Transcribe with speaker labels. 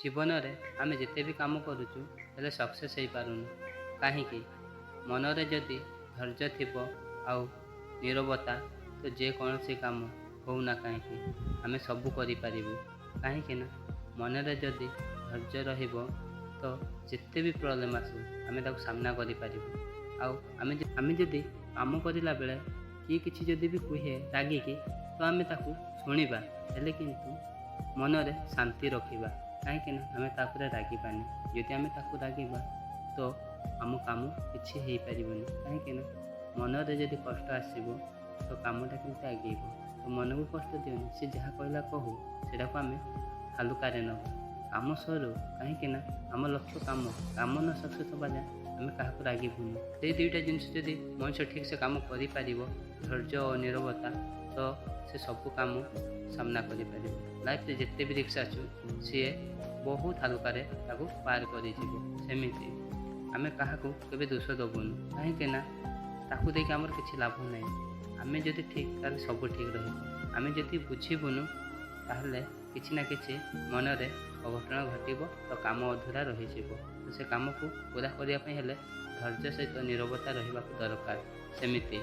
Speaker 1: ଜୀବନରେ ଆମେ ଯେତେ ବି କାମ କରୁଛୁ, ହେଲେ ସକ୍ସେସ୍ ହେଇପାରୁନୁ କାହିଁକି? ମନରେ ଯଦି ଧୈର୍ଯ୍ୟ ଥିବ ଆଉ ନିରବତା, ତ ଯେକୌଣସି କାମ ହେଉନା କାହିଁକି, ଆମେ ସବୁ କରିପାରିବୁ। କାହିଁକି ନା ମନରେ ଯଦି ଧୈର୍ଯ୍ୟ ରହିବ, ତ ଯେତେ ବି ପ୍ରୋବ୍ଲେମ୍ ଆସୁ, ଆମେ ତାକୁ ସାମ୍ନା କରିପାରିବୁ। ଆଉ ଆମେ ଯଦି କାମ କରିଲା ବେଳେ କିଏ କିଛି ଯଦି ବି କୁହେ ରାଗିକି, ତ ଆମେ ତାକୁ ଶୁଣିବା, ହେଲେ କିନ୍ତୁ ମନରେ ଶାନ୍ତି ରଖିବା। କାହିଁକି ନା ଆମେ ତା ଉପରେ ରାଗିବାନି। ଯଦି ଆମେ ତାକୁ ରାଗିବା, ତ ଆମ କାମ କିଛି ହେଇପାରିବନି। କାହିଁକି ନା ମନରେ ଯଦି କଷ୍ଟ ଆସିବ, ତ କାମଟା କେମିତି ଆଗେଇବ? ତ ମନକୁ କଷ୍ଟ ଦିଅନି। ସେ ଯାହା କହିଲା କହୁ, ସେଇଟାକୁ ଆମେ ହାଲୁକାରେ ନେବା। କାମ ସରୁ। କାହିଁକି ନା ଆମ ଲକ୍ଷ୍ୟ କାମ। କାମ ନ ସକ୍ସେସ୍ ହେବା ଯାଏଁ ଆମେ କାହାକୁ ରାଗିବୁନି। ସେଇ ଦୁଇଟା ଜିନିଷ ଯଦି ମଣିଷ ଠିକ୍ସେ କାମ କରିପାରିବ, ଧୈର୍ଯ୍ୟ ଓ ନିରବତା, ତ ସେ ସବୁ କାମ ସାମ୍ନା କରିପାରିବ। ଲାଇଫ୍ରେ ଯେତେ ବି ରିସ୍କ ଆସୁ, ସିଏ ବହୁତ ହାଲୁକାରେ ତାକୁ ପାର କରିଯିବ। ସେମିତି ଆମେ କାହାକୁ କେବେ ଦୋଷ ଦେବୁନି। କାହିଁକି ନା ତାକୁ ଦେଇକି ଆମର କିଛି ଲାଭ ନାହିଁ। ଆମେ ଯଦି ଠିକ୍, ତାହେଲେ ସବୁ ଠିକ୍ ରହିବ। ଆମେ ଯଦି ବୁଝିବୁନୁ, ତାହେଲେ କିଛି ନା କିଛି ମନରେ ଅଘଟଣ ଘଟିବ, ତ କାମ ଅଧୁରା ରହିଯିବ। ତ ସେ କାମକୁ ପୁରା କରିବା ପାଇଁ ହେଲେ ଧୈର୍ଯ୍ୟ ସହିତ ନିରବତା ରହିବାକୁ ଦରକାର। ସେମିତି